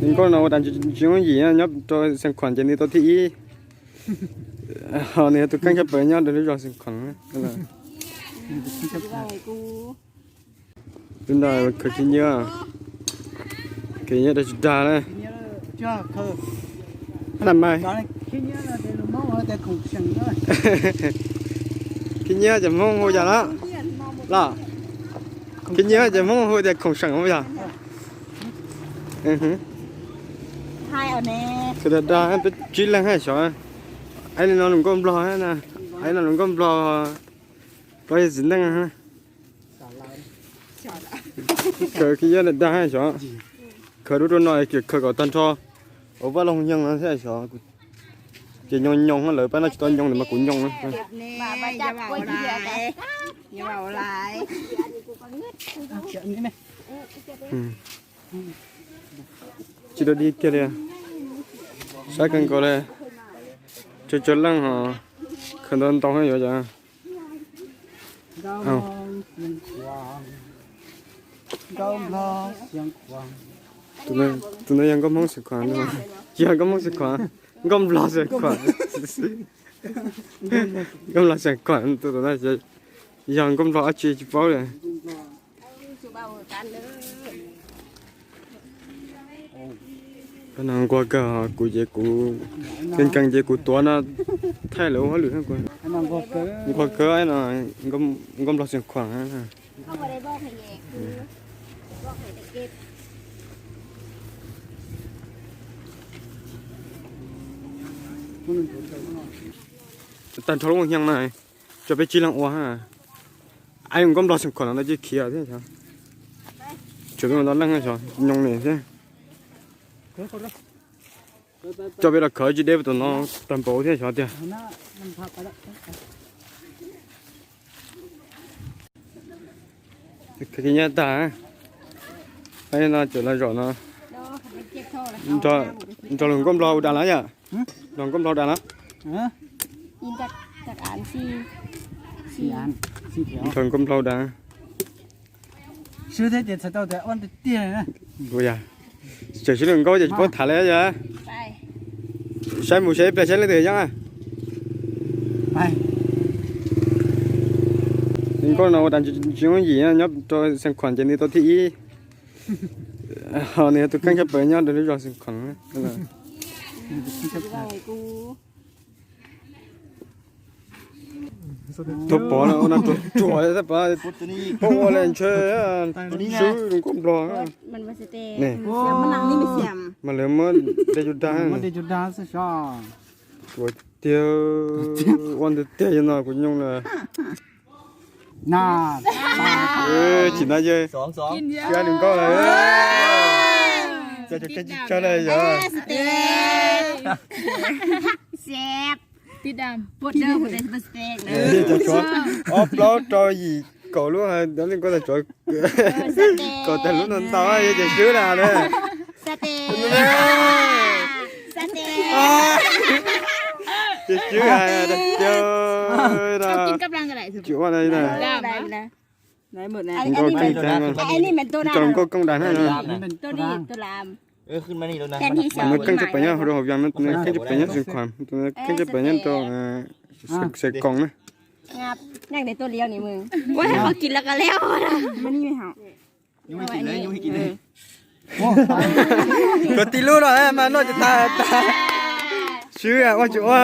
Nkauj no ua tas tsis muaj yim nyob rau Xeev Khuam ces nws tau thib ib. Ho nws yog tus keej tshaj plaws nyob rau lub zos Xeev Khuam. Lub no khwv khib nyiab, khwv nyiab dag tsis dag na. Khib nyiab, khib nyiab ces Hmoob hu cas na? Los, khib nyiab ces Hmoob hu tias khoom seem yog. Khwv dag dag peb tsib leeg xyov. Aib li no lus nkauj Nplog, aib no lus nkauj Nplog, plaub yog txiv neej. Khwv khib nyiab dag dag xyov. Khwv dub rau no ces khwv kom tag nrho. Ua vaj loog nyoog no thiab xyov. Ces nyoos nyoos lawv pab no tsis tau nyoos ntawd mas kuv nyoos na. Tsis tau dig kiag li. Sab kawg nkaus li. Tsawg tsawg leej ho khwv ntau ntau yuav cas. Tus no yog nkauj Hmoob Xeev Khuam, tsis yog nkauj Hmoob Xeev Khuam, nkauj Nplog Xeev Khuam. Nkauj Nplog Xeev Khuam, tus no yog nkauj Nplog dab tsi tsis paub li. Nquag kawg, kuv ces kuv nkees nkees ces kuv tuav no thaij lawv ua hauj lwm. Nquag kawg, nkauj Nplog Xeev Khuam. Tag nrho lub mus hia na, tso peb tsib leeg ua. Aib nkauj Nplog Xeev Khuam no tsis khiav thiab. Tsuas peb mus ntau leej xyov nyoos li thiab. Tso peb los khawv tsis deb tus no tag npaum thiab xyov tiag. Khwv khib nyiab tag. No cov los zaum no nrog luag nkauj Nplog ua dab lawm yom. Luag nkauj Nplog ua dab lawm. Nrog nkauj Nplog ua dab. Tseem swb lwm nkauj ces tsis paub tham li yom. Saib mus saib ib pliag saib leej twg yeej. Nkauj no ua tas tsis muaj yim nyob rau Xeev Khuam ces nws tau thib ib. Ho nws yog tus keej tshaj plaws nyob rau lub zos Xeev Khuam. Tuag pov no ua no tuag ruam, pov ua li ntshe swb nkauj Nplog. Mas lawv muab dej cug dag. Ua tiag, ua ntawd tiag no kuv nyoos lawm. Tsis no yog sab lwm nkauj lawm. Tsis tsawg li yog. Ob plaub rau yim kaum lub, lwm nkauj tas tsov kaum tag lub no ntau yog tias swb na. Ces swb tiag, tsis ua li na. Nkauj keej tag, nkauj keej dag na. Tus no keej tshaj plaws nyob hauv rau hauv Vias, tus no keej tshaj plaws nyob Xeev Khuam, tus no keej tshaj plaws nyob rau Xeev Koos na. Tuav tib lub no mas noj tsis tag. Swb ua tsis ua.